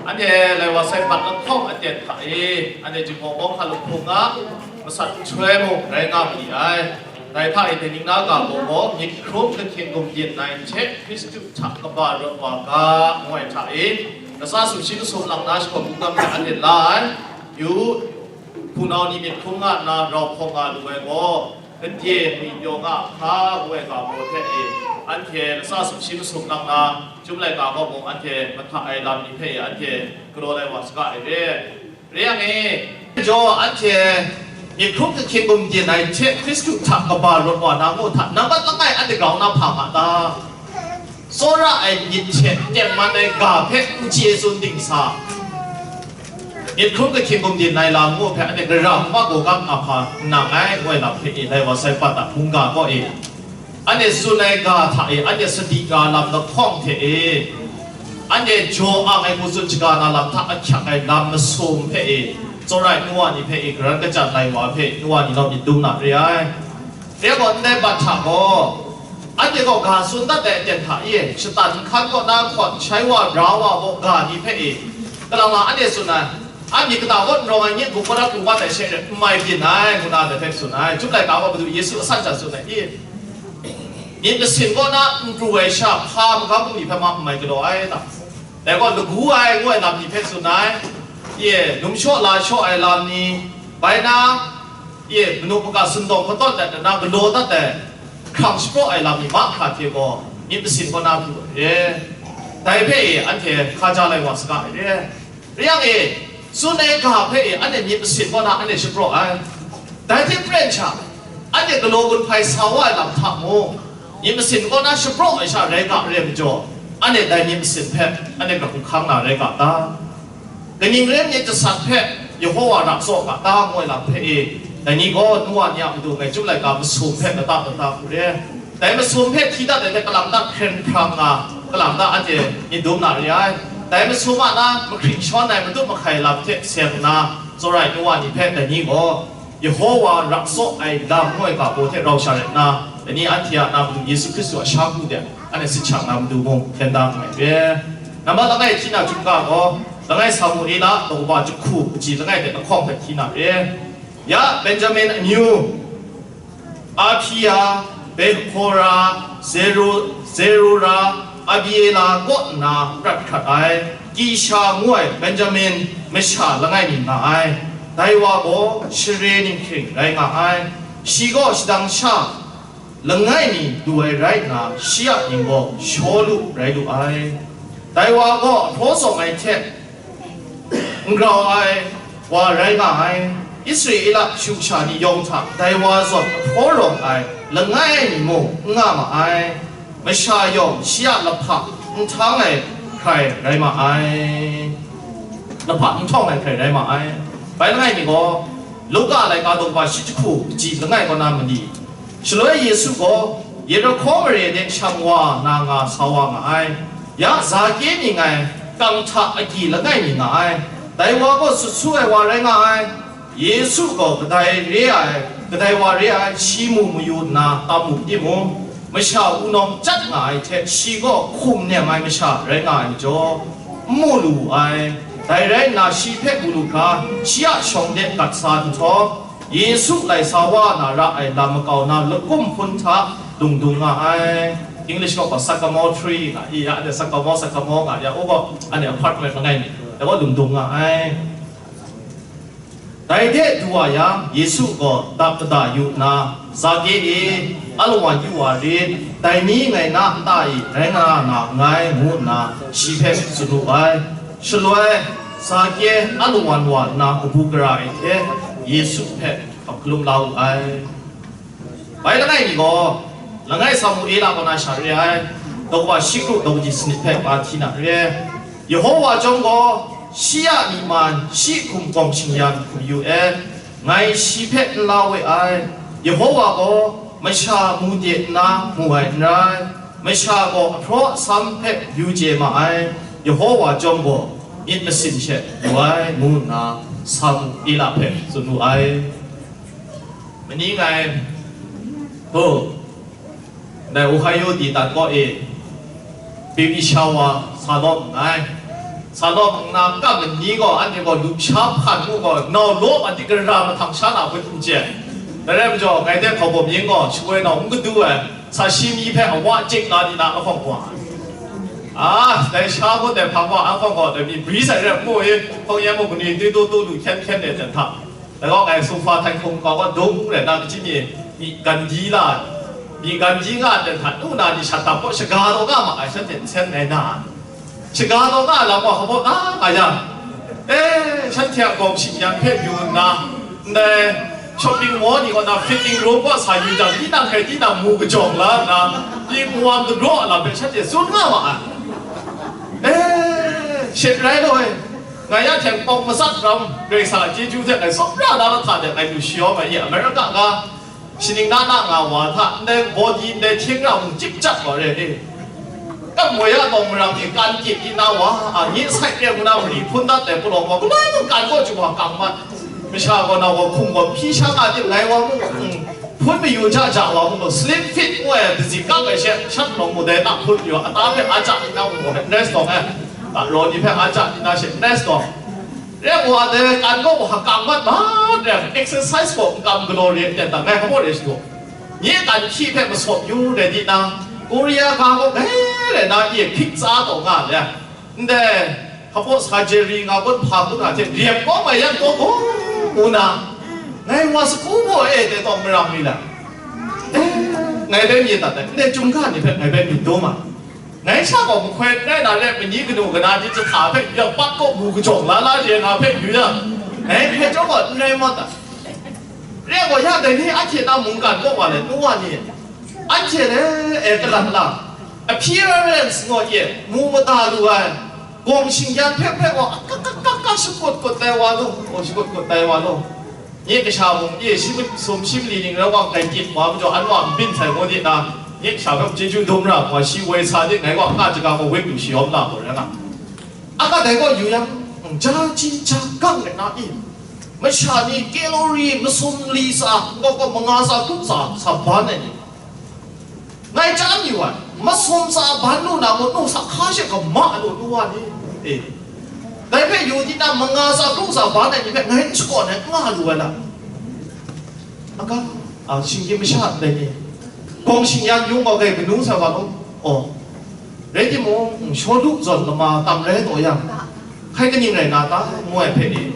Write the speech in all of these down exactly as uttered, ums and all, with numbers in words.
Anhte lai wa sai bat lahkawng aten hta e, anhte Jinghpaw Bawng Hkalup hpung a masat nhtoi mung rai nga ma li ai. Dai hta e, dai ning na ga baw gaw, myit hkrum kahkyin gumdin nai hte Hkristu hta kaba rawt wa ga, ngu ai hta e, latsa sumshi masum lang na shakawn kungdam hte anhte la ai. Yu, hpunau ni myit hkrum nga nna rau hpawng nga lu ai gaw, Gade ngwi pyaw nga hka ngu ai ga baw hte e, anhte latsa sumshi masum lang na, Chyum laika kaw mung anhte mahta ai lam ni hpe e, anhte galaw lai wa saga ai re. Re yang e, jaw anhte myit hkrum kahkyin gumdin ai hte Hkristu hta kaba rawt wa na ngu hta, nambat langai anhte grau na hpa nga ta? Tsawra ai myit hte tengman ai ga hpe n chye tsun ding sa, myit hkrum kahkyin gumdin ai lam ngu hpe anhte gara n ma gaw ga nga hpa n nang ai, ngu ai lam hpe e, lai wa sai bat a hpungga kaw e, anhte tsun ai ga hta e, anhte sadi ra lam lahkawng hte e, anhte jaw ang ai hku tsun shaga na lam hta ahkyak ai lam masum hpe e, tsawra ai nu wa ni hpe e, garan kachyan lai wa hpe nu wa ni nau myit dum na re ai. Dai gaw, ndai bat hta gaw, anhte gaw ga tsun dat ai aten hta e, shatan nhkan kaw na hkawn shai wa, bra wa gaw ga ni hpe e, kalang lang anhte tsun ai, a myit kata kaw n rawng ai, nye hku kaw na pru mat ai she re, n mai byin ai, ngu na dai hpe tsun ai. Chyum laika gaw Madu Yesu asan sha tsun ai, i, myit masin kaw na n pru ai sha, hpa magam bungli hpe ma n mai galaw ai ta? Dai gaw lagu ai ngu ai lam ni hpe tsun ai, ye, lum shaw la shaw ai lam ni, bai na, ye, manu maka sindawng hkatawt dat na galaw dat ai, hkrang shapraw ai lam ni mahkra hte gaw, myit masin kaw na hku ai re. Dai hpe e, anhte hkaja lai wa saga ai re. Re yang e, tsun ai ga hpe e, anhte myit masin kaw na anhte shapraw ai. Dai hte pren sha, anhte galaw gun hpai sa wa ai lam hta mung, myit masin kaw na shapraw ai sha rai ga re ai majaw, anhte dai myit masin hpe anhte grau hkang na rai ga ta? Kaning rai myit jasat hpe Yehowa ra tsaw ga ta, ngu ai lam hpe e, dai ni gaw nu wa ni a matu ngai Chyum laika masum hpe lata lata hku re. Dai masum hpe hti dat ai hte kalam da hkren hprang nga, kalam da anhte myit dum na re ai. Dai masum a na mahkring shawn ai matut mahkai lam hte seng nna, tsawra ai nu wa ni hpe dai ni gaw, Yehowa ra tsaw ai lam ngu ai ga baw hte rau sha rai nna, dai ni anhte a na matu Yesu Hkristu a sha ku de, anhte sit shang na matu mung hkyen da nngai re. Nambat langai hti na chyum ga gaw, langai Samuela, daw kaba jahku, kaji langai hte lahkawng hpe hti na re. Ya Benjamin amyu, Abia, Behora, Zeru-, Zerura, Abiela kaw nna prat hkrat ai, Kisha ngu ai Benjamin masha langai mi nga ai. Dai wa gaw share ninghking rai nga ai. Shi gaw shadang sha langai mi du ai rai nna, shi a mying gaw Shawlu rai lu ai. Dai wa gaw ahpraw zawng ai hte n grau ai wa rai nga ai. Israela shu sha ni yawng hta dai wa zawn ahpraw rawng ai langai mi mung n nga ma ai. Masha yawng shi a lahpa n htang ai hkrai rai ma ai. Lahpa n htawng ai hkrai rai ma ai. Bai langai mi gaw, Luka laika daw kaba shi jahku kaji langai kaw na mali. Shaloi Yesu gaw Yerihko mare de shang wa na nga sa wa nga ai. Ya Zake mying ai kang hta agyi langai mi nga ai. Dai wa gaw sut su ai wa rai nga ai. Yesu gaw kadai re ai, kadai wa re ai, shi mu mayu nna tam mu timung, masha wunawng chyat nga ai hte shi gaw hkum nem ai masha rai nga ai majaw, n mu lu wu ai. Dai rai nna, shi hpe mu lu hkra, shi a shawng de gat sa nhtawm, Yesu lai sa wa na ra ai lam makau na lakum hpun hta lung dung nga ai. English gaw, sycamore tree nga, i ya, anhte sycamore, sycamore nga ya, u gaw, anhte apartment langai mi, dai gaw lung dung nga ai. Dai de du wa yang, Yesu gaw dap kata yu nna, Zake e, alawan yu wa rit, dai ni ngai na nta e rai nga na nngai, ngu nna shi hpe tsun wu ai. Shaloi, Zake alawan wa nna kabu gara ai hte Yesu hpe hkalum la wu ai. Bai langai mi gaw, langai Samuela kaw na sha re ai, daw kaba shi kru daw kaji sanit hpe pa hti na re. Yehowa chyawm gaw, shi a myi man, shi hkum gawng shing-yan hkum yu e, ngai shi hpe n la we ai. Yehowa gaw, masha mu de nna mu ai n rai, masha gaw ahpraw asam hpe yu chye ma ai. Yehowa chyawm gaw, myit masin she mu ai, ngu nna Samuela hpe tsun wu ai. Mani ngai, ho, ndai Ohio di dan kaw e, baby shower sa lawm nngai. Sa law hpang na kap mani gaw, anhte gaw lusha hpan mu gaw, nau law ma di gara mahtang sha na hpun n chye. Dai rai majaw, ngai hte hkau bawm yin gaw, shawoi nau n gadu ai, sa shi mi hpe awa chye na di na ahkawng gaw, a, dai sha gaw dai hpang gaw, ahkawng gaw, dai mi bri sai rai mu i, hkawng yan mu kanu i, dai daw daw lu hkyen hkyen de jan hta. Dai gaw ngai sofa htai hkung kau gaw dung rai na, kaji mi, mi gan di la, mi gan di nga ai hta nu na ni shat dap gaw shaga taw nga ma ai, shanhte nsen ngai na. Shaga taw nga ai lam gaw hpa baw na nga yang, e, shanhte a gawng shing yan hpe yu nna, ndai shopping mall ni kaw na fitting room kaw sa yu jang, tinang hkrai tinang mu kajawng la nna, di nwam dagraw a lam hpe shanhte tsun nga ma ai. E, she rai law e. Ngai ya hte pawng matsat ram, Karai Kasang a chyeju hte ngai tsawra na lahta de ngai lu shayawm ai, i America ga, shaning na na nga wa hta, ndai body, ndai hkying ra mung chyip chyap wa re e. Kam moi ya tawng maram e, kan kyit di na wa, a, nye sai re ngu na mari hpun dat ai palawng wa, galoi mung kan kaw chyum wa kang mat. Masha gaw na wa hkum gaw hpyi sha nga di, ngai wa mung, mm, hpun mayu ja ja wa mung, slim fit ngu ai, dazi kap ai she, shan lawng mu dai na hpun yu, ata hpe a ja di na mung gaw, rest tawng ai. A, raw ni hpe a ja di na she, rest tawng. Re wa de, kan gaw wa kang mat mat re, exercise gaw n kam galaw re, ten dang ngai hpa re shadu. Nye kan hpyi hpe masawp yu re di na, Korea ga gaw gai re na, ye hpik tsa taw nga le. Ndai, hpa surgery nga kun hpa kun a hte, rep kawm ai yan taw gaw, ngu na, ngai wa sagu gaw e, dai tawng maram mi la. E, ngai bai mi dat ai, ndai chyum ga ni hpe ngai bai mi daw ma. Ngai sha gaw mahkoi n rai na re, mani kanu kana di jahta hpe yak pat kaw mu kajawng la la re nga hpe yu yang, ngai hpe chyawm gaw n rai mat ai. Re gaw ya dai ni anhte na mungkan kaw wa le, nu wa ni, anhte le, e, kalan lang, appearance ngaw e, mu mada lu ai, gawng shing-yan hpe hpe gaw, akak akak akak shakut kut tai wa lu, gaw shakut kut tai wa lu. Nye kasha mung e shi masum shi mali ning rai wa, grai kyit wa majaw, an wa n byin sai ngu di na, nye kasha hpe chyeju dum ra hkwa, shi woi sa di, ngai gaw a ka jaga gaw woi lu shayawm na gaw rai nga. A ka dai gaw yu yang, ja ji ja gang rai na i, masha ni kalori masum li tsa, n-gawk gaw manga tsa, tup tsa, sa ban ai ni. Ngai chyam yu ai, masum tsa ban lu na mung, nu sa hka she gama lu, nu wa ni. E. Dai hpe yu di na, manga tsa, kru tsa ban ai ni hpe ngai n shakawn ai, n nga lu ai lam. Aka, a, shinggyim masha ndai ni, gawng shing-yan yung gaw, gai kanu sai wa law. Aw. Rai timung, Shawlu zawn lama tam rai taw yang, hkai kaning rai nga ta, ngu ai hpe ni,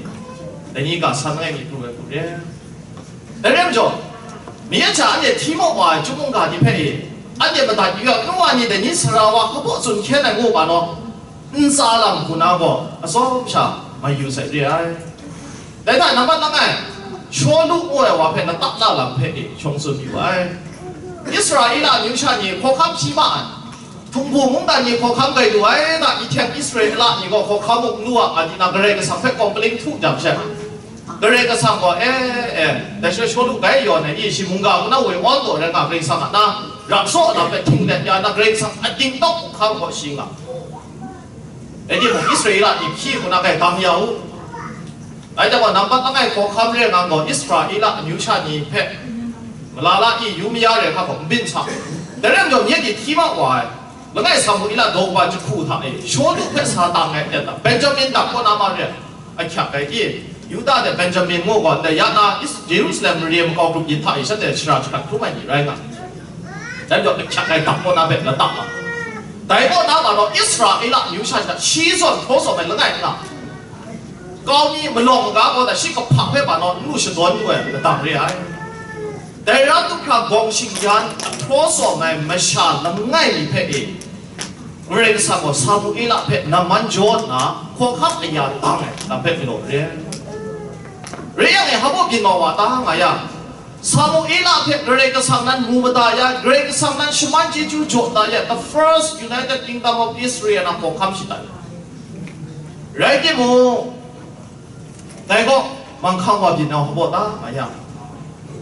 dai ni ga san langai mi pru ai hku re. Dai rai majaw, mi a hta anhte hti maw wa ai chyum mungga ni hpe e, anhte madat yu yang, nu wa ni dai ni sara wa hpa baw tsun hkyen ai ngu ma naw, ntsa lam hku na gaw atsawm sha mai yu sai re ai. Dai hta nambat langai, Shawlu ngu ai wa hpe latak la lam hpe e shawng tsun yu ai. Israela amyu sha ni hkawhkam hpyi ma ai. Hpungbu mungdan ni hkawhkam gai lu ai, na, i hte Israela ni gaw hkawhkam muk lu a, nga di na, Karai Kasang hpe complain htu jang she, Karai Kasang gaw, e, e, dai shaloi Shawlu gai yawn ai, i shi mungga hku na woi awn taw rai nga, Karai Kasang a na, ram saw lam hpe htinglet ya na, Karai Kasang a dingtawk hkam gaw shi nga. Rai timung, Israela ni hpyi hku na gai dang ya u. Rai timung, nambat langai hkawhkam re nga gaw, Israela amyu sha ni hpe malala i yu maya re hkra gaw n byin sa. Dai rai majaw, nye ni hti ma wa ai. Langai Samuela daw kaba jahku hta e, Shawlu hpe sa tang ai aten hta, Benjamin dak kaw na ma re ai, ahkyak ai i, Yuda de Benjamin ngu gaw ndai ya na Is-, Jerusalem mare makau grup yin hta e shanhte shara jahkrat hkrum ai ni rai nga. Dai majaw ahkyak ai dak kaw na hpe latak nga. Dai kaw na ma naw Israela amyu sha hta shi zawn hpraw sawm ai langai nna, kau mi malawng maga kaw hta shi kahpang hpe ma naw n lu shadawn lu ai ladang re ai. Dai rai hkra gawng shing-yan hpraw sawm ai masha langai mi hpe e, Karai Kasang gaw Samuela hpe namman jaw nna, hkawhkam aya dang ai lam hpe galaw re ai. Rai yang e, hpa baw byin wa wa ta nga yang, Samuela hpe Karai Kasang nan mu mada ya, Karai Kasang nan shaman chyeju jaw da ya, the first United Kingdom of Israel na hkawhkam shatai. Rai timung, dai gaw, manghkang wa byin na hpa baw ta nga yang,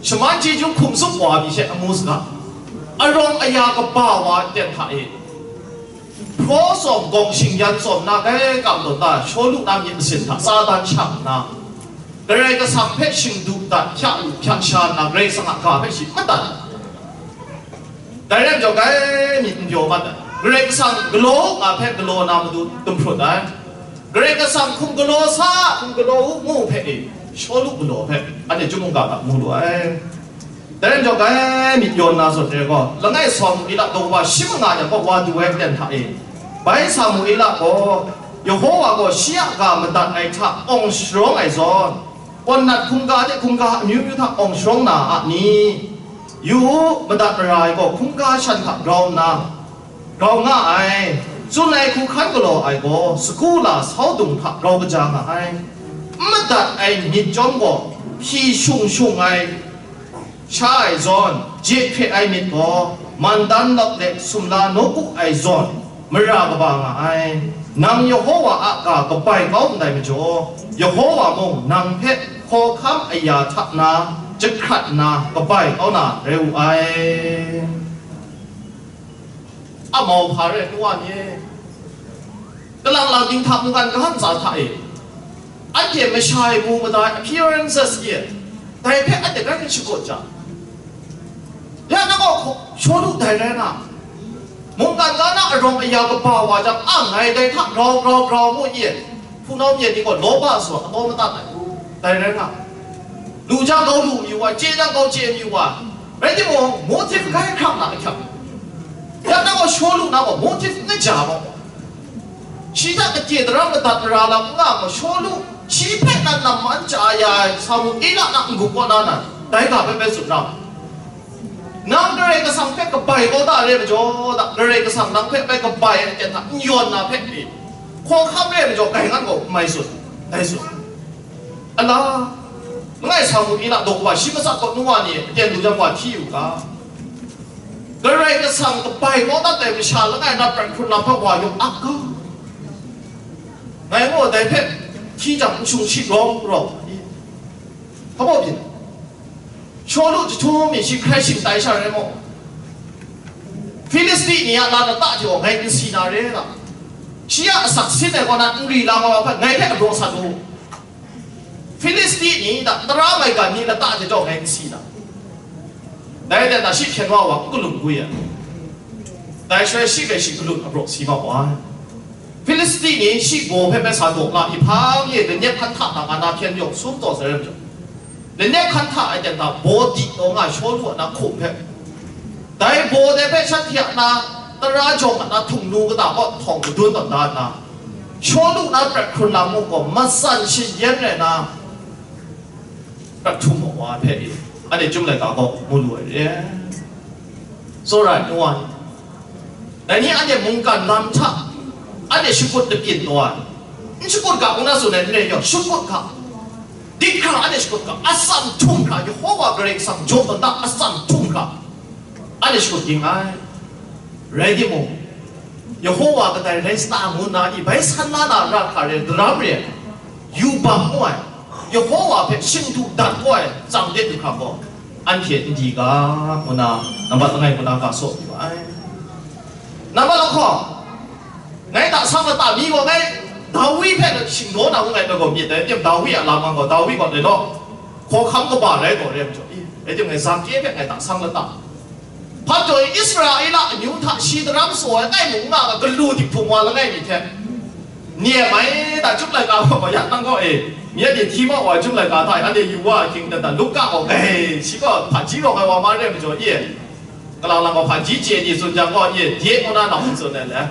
shaman chyeju hkum tsup wa mi she amu saga, arawng aya kaba wa aten hta e, hpraw sawm gawng shing-yan tsawm na kai kam tawn ta, Shawlu na myit masin hta Satan shang nna, Karai Kasang hpe shingdu dat hpya lu hpya sha nna, Karai Kasang a ga hpe shi madat. Dai rai majaw, kai myit n pyaw mat ai. Karai Kasang galaw nga hpe galaw na matu dumhprut ai. Karai Kasang hkum galaw sa, hkum galaw u, ngu hpe e, Shawlu galaw hpe, anhte Chyum mungga hta mu lu ai. Dai rai majaw, gai myit yawn na zawn re gaw, langai Samuela daw wa shi manga yang gaw wa du ai aten hta e, bai Samuela gaw, Yehova gaw shi a ga madat ai hta awng sharawng ai zawn, kawn nat hkungga de hkungga amyu myu hta awng sharawng na a ni? Yu u, madat mara ai gaw hkungga shan hta grau nna, grau nga ai, tsun ai hku hkan galaw ai gaw, sagu la sau dung hta grau kaja nga ai. N madat ai myit chyawm gaw, hpyi shung shung ai sha ai zawn, je hkre ai myit gaw, mandan lawk let sumla nawku ai zawn, mara kaba nga ai. Nang Yehova a ga kabai kau ndai majaw, Yehova mung nang hpe hkawhkam aya hta na, jahkrat nna kabai kau na rai wu ai. A mauhpa rai nu wa ni e, kalang lang dinghta mungkan kahan tsa hta e, anhte masha e mu madai appearances e, dai hpe anhte grai hkrit shakut jang, ya na gaw hkaw, Shawlu dai rai na, mungkan ga na arawng aya kaba wa jang, ang ngai dai hta grau grau grau mu e, hpunau myen ni gaw lawba sa, ataw matat ai, dai rai nga. Lu jang kau lu mayu wa, chye jang kau chye mayu wa. Rai timung, motive grai hkrang na ahkyang, ya na gaw Shawlu na gaw motive n kaja gaw, shi hta kachye daram madat mara lam n nga gaw, Shawlu shi hpe nan namman chya ya ai Samuela na n-gup kaw na nan, dai ga hpe bai tsun ra. Nang Karai Kasang hpe kabai kau da re majaw, da, Karai Kasang nang hpe bai kabai ai aten hta n yawn na hpe pyi, hkawhkam re majaw, gai ngan gaw n mai tsun, dai tsun. Ala, langai Samuela daw wa shi matsat kaw nu wa ni aten lu jang wa hti yu ga, Karai Kasang kabai kau dat ai masha langai na prat hkrun lam hpe wa yawng ap ga, ngai gaw dai hpe hti jang n shung shi rawng rawng. Hpa baw byin, Shawlu jahtum mi shi hkrai shingtai sha rai maw? Filisti ni a la lata hte gaw ngai n si na re na? Shi a asak sin ai kaw na n ri lang ai wa hpe ngai hpe abraw sat u. Filisti ni hta tara maigan ni lata hte jaw ngai n si na? Dai hte na shi hpyen wa wa n galum gwi ai. Dai shaloi shi hpe shi galun abraw si ma wa ai. Filisti ni shi baw hpe bai sa daw nga, i hpang e lanyep hkan hta na nga na hpyen yawng sum taw sai rai majaw, lanyep hkan hta ai ten hta baw di taw nga Shawlu a na hkum hpe, dai baw dai hpe shanhte a na tara jawng a na htung nu kata kaw htawng madun tawn da nna, Shawlu na prat hkrun lam mung gaw matsan shayen rai na, prat htum ai wa hpe, anhte Chyum laika gaw mu lu ai re. Tsawra ai nu wa ni, dai ni anhte mungkan lam hta anhte shakut lapyin taw ai, n shakut ga, ngu na tsun ai n rai yaw, shakut ga, dik hkra anhte shakut ga, atsam htum hkra, Yehova Karai Kasang jaw tawn da, atsam htum hkra anhte shakut ging ai. Rai timung, Yehova kadai rai sa ta ngu na ni bai san la na ra hkra re, daram re, yubak ngu ai, Yehova hpe shingdu dat kau ai tsang de du hkra gaw, anhte n di ga, ngu na, nambat langai ngu na ga saw yu ai. Nambat lahkawng, ngai hta sang lata mi gaw ngai Dawi hpe shingdaw na ngu ngai gaw myit dai, tim Dawi a lam gaw, Dawi gaw le law, hkawhkam kaba rai taw re ai majaw, i, rai tim ngai Zake hpe ngai hta sang lata. Hpa jaw i Israela amyu hta shi daram sa ai, kai mung nga ga galu dik hpung wa langai mi hte, nem ai da, Chyum laika gaw, ya nang gaw e, mi a de hti ma wa Chyum laika hta, anhte yu wa ahkying dan da, Luka gaw, e, shi gaw hpaji rawng ai wa ma re ai majaw, e, kalang lang gaw hpaji chye ni tsun jang gaw, e, de ngu na nau n tsun ai le.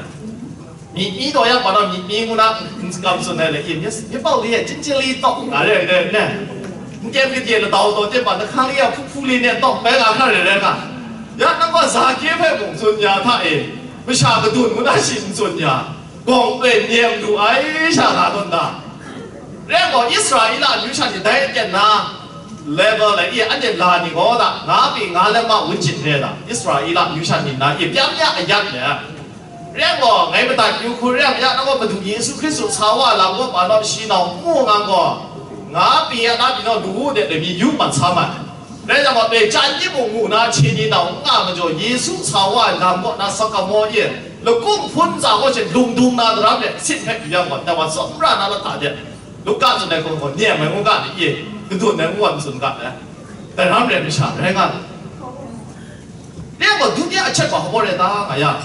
Myit mi taw yang, hpa na myit mi ngu na n kam tsun ai le, e, myit, myit pau li e, chyinchyen li taw, nga re ai ne. N kyem kadye latau taw, tyen pa, nahkang li a hpuk hpuk li ne taw, bai nga hkra re rai nga. Ya nang gaw Zake hpe mung tsun ya hta e, masha kadun ngu na shi n tsun ya, gawng e nem lu ai sha la tawn da. Rai gaw, Israela amyu sha ni dai aten na level e, anhte la ni gaw da, nga pyi nga let ma wunjin re da, Israela amyu sha ni na e, pyam ya ayat le. Rai gaw, ngai madat yu hku rai yang, ya nang gaw Madu Yesu Hkristu sa wa lam gaw, ma naw shi nau n mu nga gaw, nga pyi ya na pyi naw lu u de, dai mi yu mat sa ma ai. Rai yang gaw, dai chyan timung mu na hte ni nau n nga majaw, Yesu sa wa ai lam kaw na sakamaw e, lakum hpun ntsa kaw hte lung dung na daram de, sin hpe yu yang gaw, dai wa tsawmra na lata de, Luka tsun ai hku gaw, nem ai ngu ga ni e, kadun ai ngu wa n tsun ga ai. Daram rai masha rai nga ai. Rai gaw, dutiya a hkyet gaw hpa rai ta nga yang,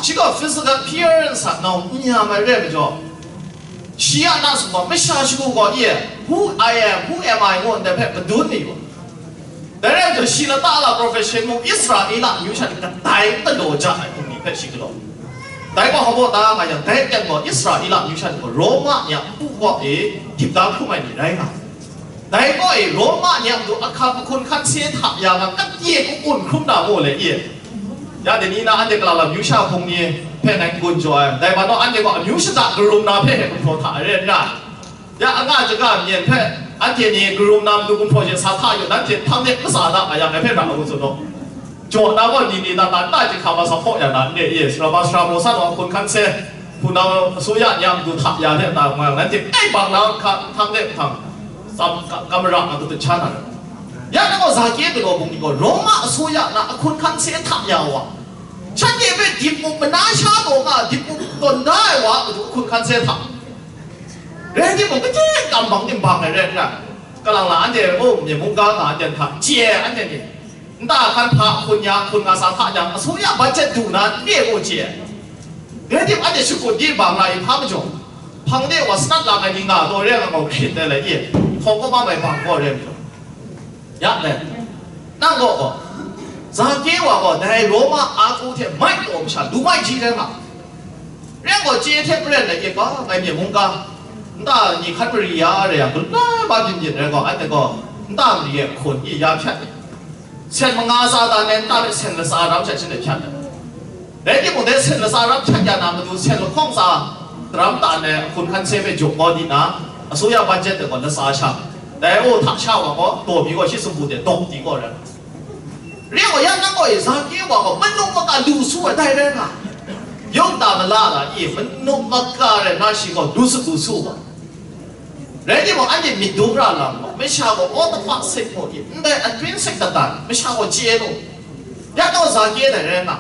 shi gaw physical appearance a nau n ya mai re ai majaw, Shi a na sumga masha shagu gaw e, "Who I am, who am I?" ngu ndai hpe madun mi wa. Dai rai nna shi lata la profession mung Israela amyu sha ni kadai galaw ja ai hpung ni hpe shi galaw. Dai gaw hpa baw ta nga yang, dai pen gaw Israela amyu sha ni gaw Roma ni a npu kaw e dip da hkrum ai ni rai nga ai. Dai gaw e, Roma ni a matu ahkang ahkun hkan se hta ya nga, kate kun hkrum na mu le i? Ya, dai ni na anhte Kalang lam amyu sha hpung ni hpe ngai n-gun jaw ai. Dai majaw anhte gaw amyu shata karum na hpe he gumhpraw hta ai rai nna, ya, anga jaga myen hpe anhte ni karum na matu gumhpraw she sa hta yu, nanhte hpang de matsa da nga yang, ngai hpe ra ngu tsun law. Jaw na gaw ni ni na ta nta jinghka ma sa hpaw ya na n re i? Sara ba sara maw san wa hkun hkan se, hpunau asuya ni a matu hta ya hte na nga, nanhte kai bang na hka, hpang de hpang tsam ka-, kamara na katut sha na rai. Ya na gaw Zake galaw bung ni gaw Roma asuya na ahkun hkan se hta ya wa, shanhte hpe dip muk mana sha taw nga, dip muk tawn da ai wa a matu ahkun hkan se hta. Rai timung, kachyen kam bang tim bang ai rai nna, kalang la anhte, o, myen mungga nga anhte hta chye ai, anhte ni nta hkan hpa hkun ya, hkun nga sa hta jang, asuya budget du na n re gaw chye ai. Rai tim, anhte shakut di bang la i hpa majaw, hpang de wa sanat lang ai ni nga taw re ai nga gaw hkrit ai lai i, hkawng kaw bam ai bang gaw re ai majaw. Ya le, nang gaw gaw, Zake wa gaw dai Roma a ku hte mai taw masha lu mai ji rai nga. Rai gaw, chye hte maren ai e ga, ngai myen mungga, nta ni hkan mari ya re yang, galai ba byin byin rai gaw, anhte gaw nta mari e hkun i ya hpyat ai. Sen manga tsa dan ai nta hpe sen latsa ram sha shin ai hpyat ai. Rai timung, dai sen latsa ram hpyat ya na matu, sen lahkawng tsa daram tan ai ahkun hkan se hpe jaw kau di na, asuya budget de gaw latsa sha, dai o hta sha wa gaw, daw mi gaw shi sumpu de dawk di gaw rai. Re gaw, ya nang gaw e, Zake wa gaw manu maka lu su ai dai rai nga, yawng ta mala na i, manu maka rai na shi gaw lu su lu su wa. Rai timung, anhte myit dum ra lam gaw, masha gaw aw tapa sek gaw i, ndai atrin sek datan masha gaw chye lu. Ya gaw Zake dai rai nga,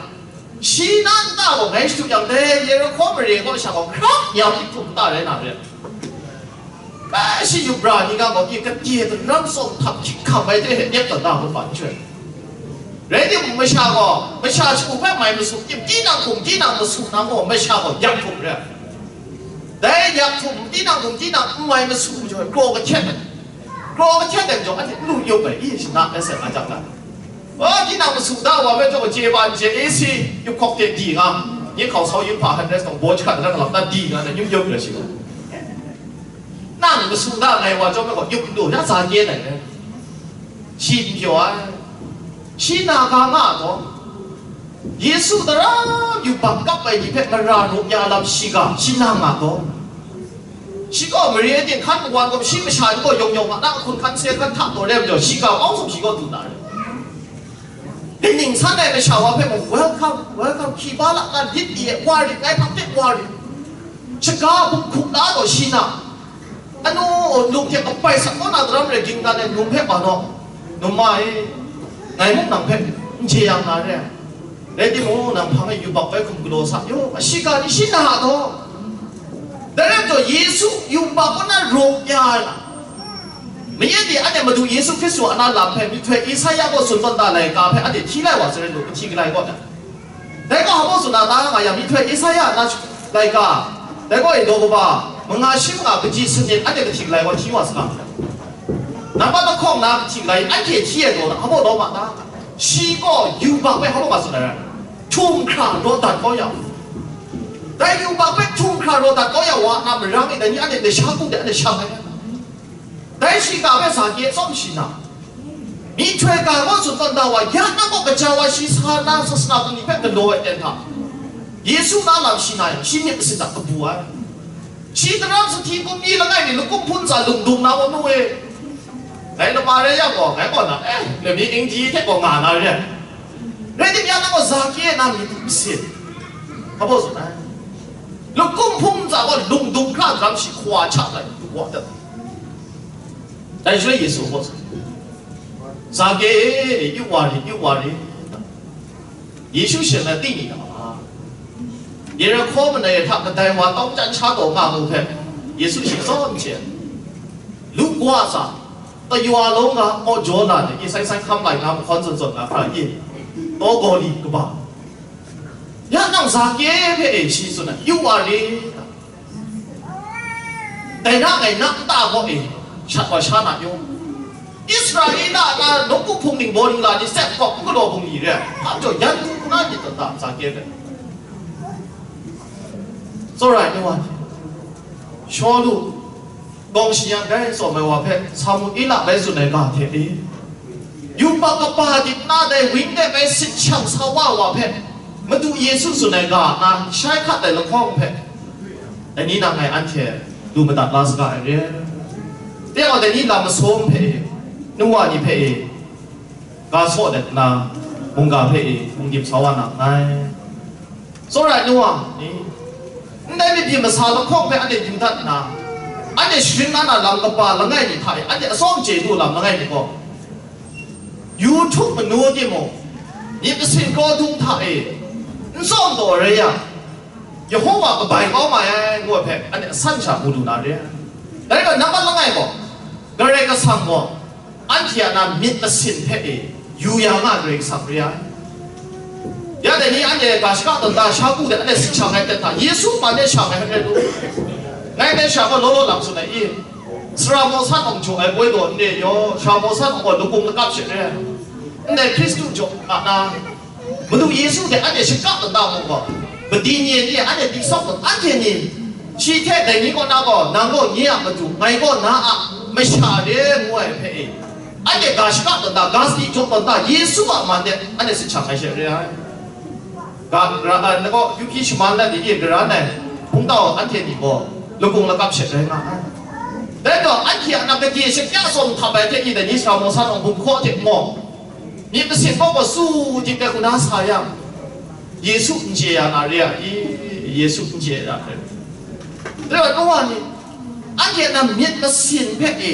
shi na nta gaw ngai shadu yang, dai Yerihko mare kaw sha gaw hkrap yam hkum nta rai na re. Bai shi yup ra ni ga gaw, i, kade daram tsawm htap hkying hkam ai hte e nep tawn da hkrum hpa n chyoi. Rai timung, masha gaw, masha shagu hpe mai masu, tinang hkum tinang masu na gaw, masha gaw yak htum re ai. Dai yak htum, tinang hkum tinang n mai masu majaw, kraw kahkyet ai. Kraw kahkyet ai majaw, anhte n lu yup ai, i, shana ai sai nga jang ga. O, tinang masu da wa hpe jaw, chye ban chye, A C yup hkawk hte di nga, yin hkau sau yin hpa hundred tawng baw jahkrat da na lam na di nga, na yup yup rai shi gaw. Nang masu da ngai wa chyawm ai gaw, yup n lu, ya Zake nai rai. Shi n pyaw ai. Shi na ga nga taw, Yesu daram yubak kap ai ni hpe mara rup ya lam shiga, shi na nga taw, shi gaw mare aten hkan mawan gaw, shi masha ni gaw yawng yawng a na ahkun hkan se hkan hta taw re ai majaw, shiga mawng sum shi gaw du na re. Ning san ai masha wa hpe mung, "Welcome, welcome, hkyi ba la, nga lit li e, wa rit, ngai hpang de wa rit." Shaga hpung hkup la gaw shi na, anu, num hte kabai sak kaw na daram rai ging dan ai num hpe ba naw, "Num ma e, ngai mung nang hpe n jeyang na re ai. Rai timung, nang hpang e yubak bai hkum galaw sa, yaw, a shiga ni shi na a taw." Dai rai taw, Yesu yubak kaw na rawng ya ai lam, Mayat ni anhte Madu Yesu Hkristu a na lam hpe myihtoi Isaya gaw tsun tawn da laika hpe anhte hti lai wa, Saren lu, kahti galai kaw na. Dai gaw hpa tsun na ta nga yang, myihtoi Isaya a na laika, dai gaw e daw kaba manga shi manga kaji sanit anhte kahti galai kaw hti wa saga. Nambat lahkawng na kahti galai anhte hti ai daw na, hpa daw ma ta? Shi gaw yubak hpe hpa ma tsun ai rai? Htum hkra raw dat kau ya. Dai yubak hpe htum hkra raw dat kau ya wa a na marang e, dai ni anhte dai sha hku de anhte shang ai. Dai shiga hpe Zake tsawm shi na, myihtoi ga gaw tsun tawn da wa, ya nang gaw gaja wa shi sa na, sasana bungli hpe galaw ai ten hta, Yesu na lam shi na yang, shi myit masin hta kabu ai. Shi daram sahti bungli langai mi, lakum hpun tsa lung dung na wa nu e. Ngai lama rai yang gaw, ngai gaw na, eh, lami ingji hte gaw nga na re ai. Rai tim, ya nang gaw Zake na myit masin, hpa baw tsun ai. Lakum hpun tsa gaw lung dung hkra daram shi hkawa hta lai, wa dat. Dai shaloi Yesu gaw, "Zake e, yu wa rit, yu wa rit." Yesu shin na ting ni na ma? Yerihko manai hta kadai wa tawng chyan sha taw nga mu hpe, Yesu shi tsawm hte, lu kau a tsa, kayawalawng ga aw jaw na ni, i sai sai hkam lai nga mahkawn zawn zawn na hkra i, taw gaw li kaba. Ya nang Zake hpe e shi tsun ai, yu wa rit. Dai na ngai na nta gaw e, shat wa sha na yawng, Israela na nawku hpung ning bawling la ni sep kawk n galaw bungli re, hpa jaw yan hku na myit tawn ta, Zake hpe. Tsawra ai nu wa ni, Shawlu, gawng shi yan rai tsawm ai wa hpe Samuela bai tsun ai ga hte e, yubak kaba dik na dai wing de bai sit shang sa wa wa hpe Madu Yesu tsun ai ga na shai hkat ai lahkawng hpe, dai ni nang ngai anhte lu madat la saga ai re. Tinggaw dai ni lam masum hpe e, nu wa ni hpe e, ga saw let nna, mungga hpe e, hpungdim sa wa na nngai. Tsawra ai nu wa ni, ndai myit byin masa lahkawng hpe anhte yu dat nna, anhte sharin na na lam kaba langai mi hta e, anhte atsawm chye du lam langai mi gaw, yu htup manu timung, myit masin kraw dung hta e n tsawm taw rai yang, Yehova kabai kau mai ai, ngu ai hpe anhte asan sha mu lu na re ai. Dai gaw, nambat langai gaw, Karai Kasang gaw anhte a na myit masin hpe e yu ya nga Karai Kasang re ai. Ya dai ni anhte ga shaka tawn da sha ku de anhte sit shang ai hte hta, Yesu man de shang ai hpe rai lu. Ngai hpe sha gaw law law lam tsun ai i? Sara maw san awng jaw ai poi daw n re yaw, sara maw san awng gaw lakung lakap she re ai. Ndai Hkristu jaw a na, Madu Yesu hte anhte shakap tawn da mu gaw, madi nye ni anhte di sawk tawn, anhte ni, shi hte dai ni kaw na gaw, nang gaw nye a Madu, ngai gaw na a Masha re, ngu ai hpe e, anhte ga shakap tawn da, ga sadi jaw tawn da, Yesu a man de anhte sit shang ai she re ai. Ga, ra, a, na gaw, yu hpyi shaman dat ni e, gara nai hpungtau anhte ni gaw, lakung lakap she rai nga ai. Dai gaw, anhte a na gade shakya tsawm htap ai hte i dai ni, sara maw san awng bum hkaw hte maw, myit masin gaw gaw su dik ai hku na sa yang, Yesu n chye ya na re ai i? Yesu n chye ya na re. Dai wa, nu wa ni, anhte a na myit masin hpe e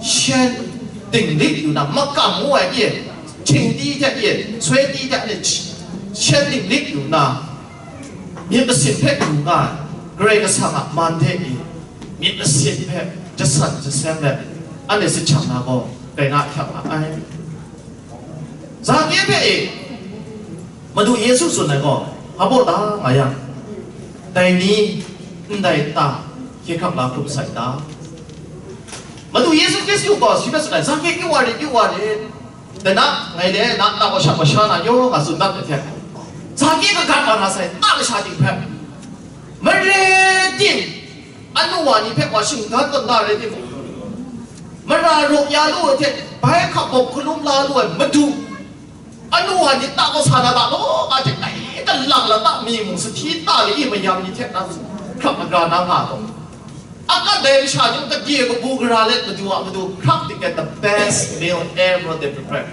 shen dinglik yu na, makam ngu ai e, htingdi hte e, soidi hte e, shen dinglik yu na, myit masin hpe yu nga ai, Karai Kasang a man hte e myit masin hpe jasan jaseng let anhte sit shang na gaw, dai na hkyang la ai. Zake hpe e, Madu Yesu tsun ai gaw, hpa baw ta nga yang, dai ni ndai nta hkye hkrang la hkrum sai ta? Madu Yesu Hkristu gaw shi hpe tsun ai, Zake, yu wa rit, yu wa rit, dai na, ngai de na nta gaw shat gaw sha na yaw nga tsun dat ai hte, Zake kagat wa na sai, nta kasha ting hpe, mare ting, anu wa ni hpe wa shinggan tawn da rai timung, mara raw ya lu ai hte, bai hkap bawp hkalum la lu ai Madu, anu wa ni ta gaw sa na ta law, nga hte kai kalang la ta mi mung, sahti ta li mayam ni hte na hkrap magra na nga taw, akan dai masha ni mung kade kabu gara let Madu a matu hkrak dik ai, the best meal ever they prepare.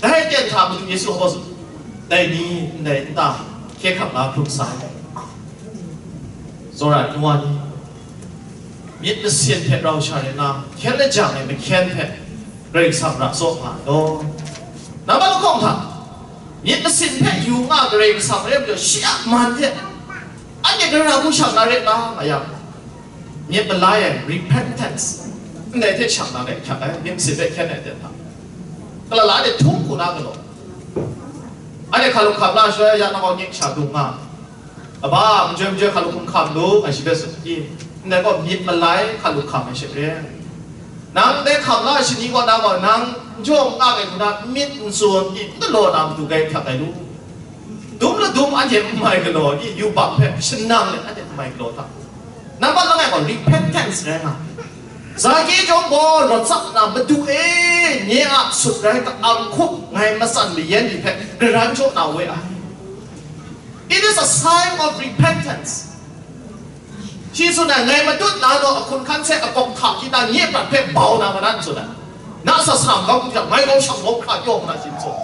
Dai ten hta Madu Yesu hpa tsun, dai ni ndai nta hkye hkrang la hkrum sai. Tsawra ai nu wa ni, myit masin hte rau sha rai na, hkyen lajang ai mahkyen hpe Karai Kasang ra tsaw nga ai law. Nambat lahkawng hta, myit masin hpe yu nga Karai Kasang rai majaw, shi a man hte anhte gara hku shang na rai ta nga yang, myit malai ai, repentance, ndai hte shang na rai hkyak ai, myit masin hpe hkyen ai ten hta, kalala de htum hku na galaw, anhte hkalup hkam la shaloi ya na gaw, nyek sha dung nga, kaba, majoi majoi hkalup hkum hkam lu, ngai shi hpe tsun hti, ndai gaw myit malai hkalup hkam ai she re. Nang dai hkam la shani kaw na gaw, nang n jaw n ak ai hku na, myit n tsun i, n galaw na matu gai hkyak ai lu. Dum ladum anhte n mai galaw i, yubak hpe shanang let anhte n mai galaw hta. Nambat langai gaw repentance rai nga. Zake chyawm gaw rawt tsap nna, Madu e, nye a sut rai ka-ang hkup ngai matsan mayan ni hpe garan jaw na we ai. It is a sign of repentance. Shi tsun ai, ngai matut na naw ahkun hkan hte akawk hta hkying na nye prat hpe bau na ma na n tsun ai. Na sa sam ga hku hte ngai gaw shang gaw hkra yaw na shi n tsun.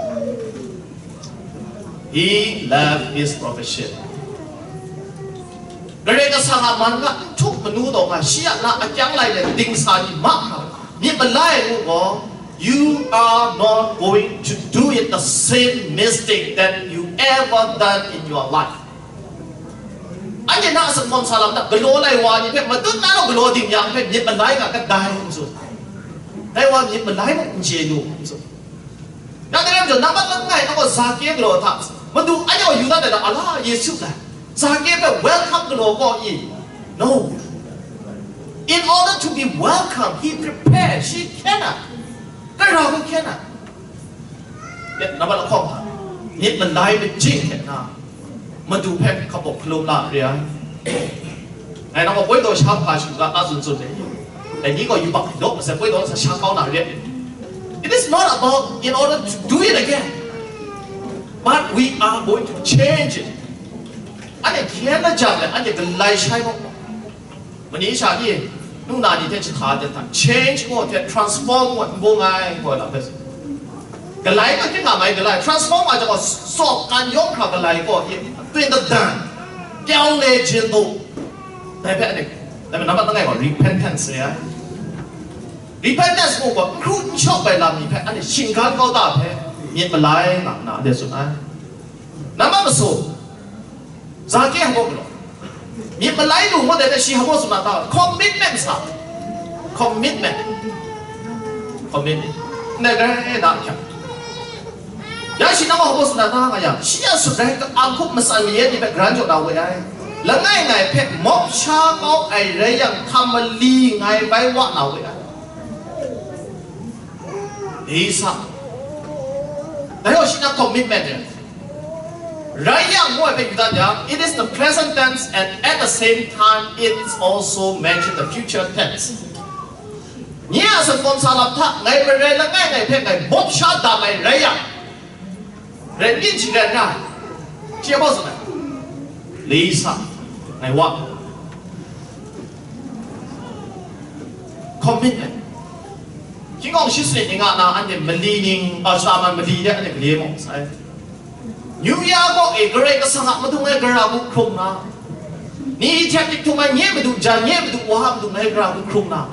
He left his profession. Karai Kasang a man nga n htup manu taw nga, shi a na akyang lai let dingsa ni ma hkra, myit malai ai ngu gaw, you are not going to do it the same mistake that you ever done in your life. Anhte na a sanhkawm sa lam hta galaw lai wa ni hpe, matut na naw galaw ding yang hpe myit malai nga kadai n tsun. Dai wa myit malai muk n chye lu n tsun. Ya dai lam jaw, nambat langai na gaw Zake galaw hta, Madu, anhte gaw Yuda dai lam a la Yesu dai, Zake hpe welcome galaw gaw i, No. In order to be welcome, he prepared, she cannot. Karai hku hkyen ai. Ya, nambat lahkawng hta, myit malai majing hte na, Madu hpe hkabawk hkalum la re ai. Ngai nang gaw poi daw sha hpa shu ga, a tsun tsun ai. Dai ni gaw yubak daw masai poi daw sa sha kau na re. It is not about in order to do it again. But we are going to change it. Anhte hkyen na jang le, anhte galai shai gaw. Mani sha ni, nuna ni hte jahta de hta, change gaw hte transform gaw n bung ai, gaw la hpe. Galai gaw hkring nga mai, galai transform ai jang gaw, sawp kan yawng hkra galai gaw, i, 对的, dan, ပြောင်းလဲခြင်းသို့, dai hpe anhte, dai hpe nambat langai gaw, repentance re ai. Repentance mung gaw, n hkru n shawk ai lam ni hpe, anhte shinggan kau ta hpe, myit malai nga nna, anhte tsun ai. Nambat masu, Zake hpa gaw galaw. Myit malai lu ngut ai hte shi hpa gaw tsun na ta, commitment sa. Commitment. Commitment. Ndai grai na hkyak. Ya shi nang gaw hpa gaw tsun na ta nga yang, shi a sut rai ka-ang hkup matsan mayan ni hpe garan jaw na we ai. Langai ngai hpe mawp sha kau ai rai yang, hkam mali ngai bai wa na we ai. Dai sa. Dai gaw shi na commitment re. Rai yang, ngu ai hpe yu dat yang, it is the present tense and at the same time, it's also mentioned the future tense. Nye a sutpawm sa lam hta, ngai marai langai ngai hpe ngai mawp sha dam ai rai yang, rai byin shi rai nna, shi a baw tsun ai. Lisa, ngai wa. Commitment. Hkying awng shi sanit ni nga na, anhte mali ning, a, shara man mali de, anhte gale maw sai. New Year gaw e, Karai Kasang a madung e gara hku hkrung na, ni hte dik htum ai nye madu jan, nye madu wa a madung e gara hku hkrung na,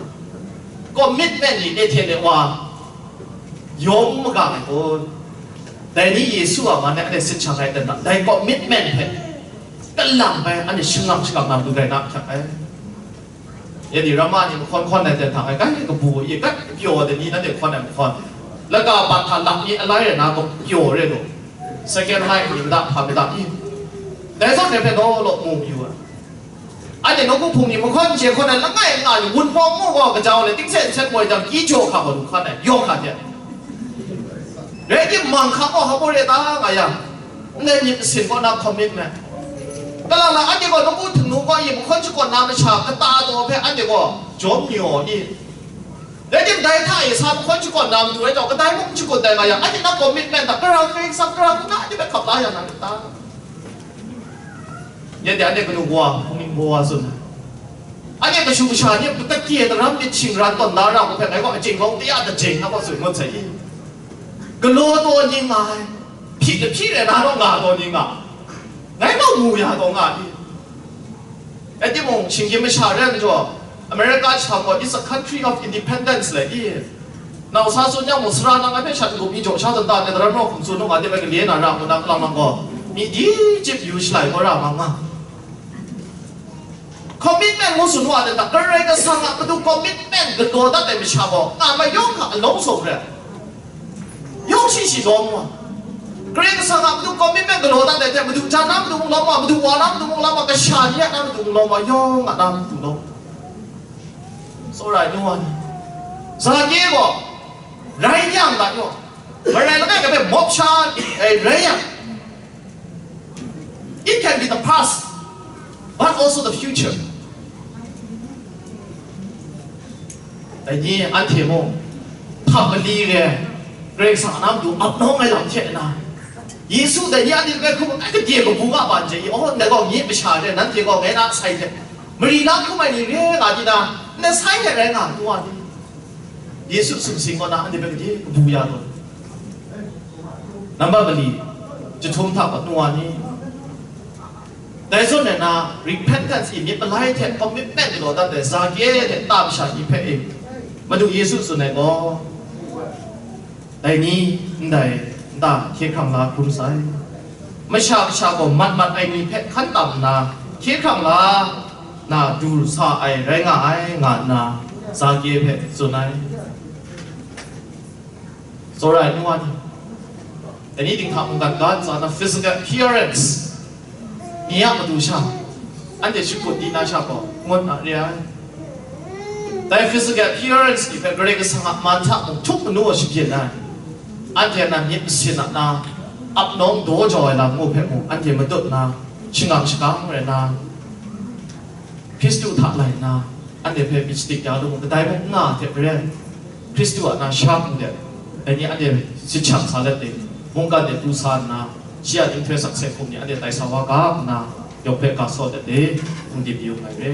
commitment ni e hte de wa yawng magang ai kun. Dai ni Yesu a man e anhte sit shang ai dan hta, dai commitment hpe kalang bai anhte shangang shakap na matu rai na ahkyak ai. Ya ni, ramma ni mahkawn hkawn ai dan hta, ngai kai kabu e, kai pyaw ai dan ni, nanhte hkawn ai mahkawn, laga bat hta lap ni alai rai na, kapyaw re law, second life ni mada hpa mada i, dai zawn ni hpe law law mu mayu ai. Anhte nawku hpung ni mahkawn n chye hkawn ai langai nga ai ni, wunpawng mu gaw kajau le, tingsen nsen moi jang, kyi jaw hka gaw lu hkan ai, yawng hka hte. Rai timung, hkap gaw hkap gaw re ta nga yang, ndai myit masin kaw na commitment. Kalang na, anhte gaw nawku htingnu gaw i mahkawn shakawn na masha kata daw hpe anhte gaw jawm ni aw i? Rai timung, dai hta e sa mahkawn shakawn na matu rai jau, kadai mung n shakut dai nga yang, anhte na commitment hta, Karai Kasang, Karai Kasang, anhte hpe hkap la ya na lit ta? Nanhte anhte kanu kawa, hpung ning kawa tsun ai. Anhte kashu kasha ni a putaki e daram myit shingran tawn da ra hku hpe, ngai gaw aching rawng taya dajeng na gaw tsun ngut sai i? Galaw taw ni nga ai, hpyi lahpyi rai na naw nga taw ni nga, ngai gaw mu ya taw nga i? Rai timung, shinggyim masha re ai majaw, America jahtam gaw, it's a country of independence le i? Nau sa tsun yang mung, sara nang ngai hpe shat n-gup mi jaw sha tawn ta, Netherlands hkum tsun u nga, de bai gale na ra ngu na, kalang nang gaw, mi di chyip yu shalai gaw ra mang nga. Commitment ngu tsun wa dan hta, Karai Kasang a matu commitment galaw dat ai masha gaw, nga mai yawng hta alawng sawm re. Yawng shi shi lawm wa. Karai Kasang a matu commitment galaw dat ai hte, madu jan na matu mung lawm wa, madu wa na matu mung lawm wa, kasha ni a na matu mung lawm wa, yawng a na matu lawm. Tsawra ai nu wa ni, Zake gaw rai yang ga yaw, marai langai ga hpe mawp sha ai rai yang, it can be the past, but also the future. Dai ni anhte mung, hpang mali re, Karai Kasang a na matu ap nawng ai lam hte na, Yesu dai ni anhte hpe hkrum ai gade kabu nga ban je i, aw, ndai gaw nye masha re, nanhte gaw ngai na sai hte mari la hkrum ai ni re nga di na, ndai sai hte rai nga, nu wa ni, Yesu sumsing gaw na anhte hpe gade kabu ya tawn. Nambat mali, jahtum hta gaw nu wa ni, dai zawn ai na, repentance i myit malai hte commitment galaw dat ai Zake hte nta masha ni hpe e, Madu Yesu tsun ai gaw, dai ni ndai nta hkye hkrang la hkrum sai. Masha kasha gaw mat mat ai ni hpe hkan tam nna, hkye hkrang la na du sa ai rai nga ai, nga nna Zake hpe tsun ai. Tsawra ai nu wa ni, dai ni dinghta mungkan ga ntsa na physical appearance ni a matu sha, Anhte shakut di na sha gaw, ngut na re ai. Dai physical appearance ni hpe Karai Kasang a man hta mung htup manu wa shabyin ai. Anhte nan myit masin a na, ap nawng daw jau ai lam ngu hpe mung, anhte matut na, shangang shakang rai na, Hkristu hta lai nna, anhte hpe myit shadik ya lu mu, kadai mung n nga ai hte maren, Hkristu a na sha hpung de, dai ni anhte sit shang sa let de, mungkan de pru sa nna, shi a nhtoi sakse hkum ni anhte tai sa wa ga nna, yawng hpe ga sawt let de, hpung dip yu nngai re.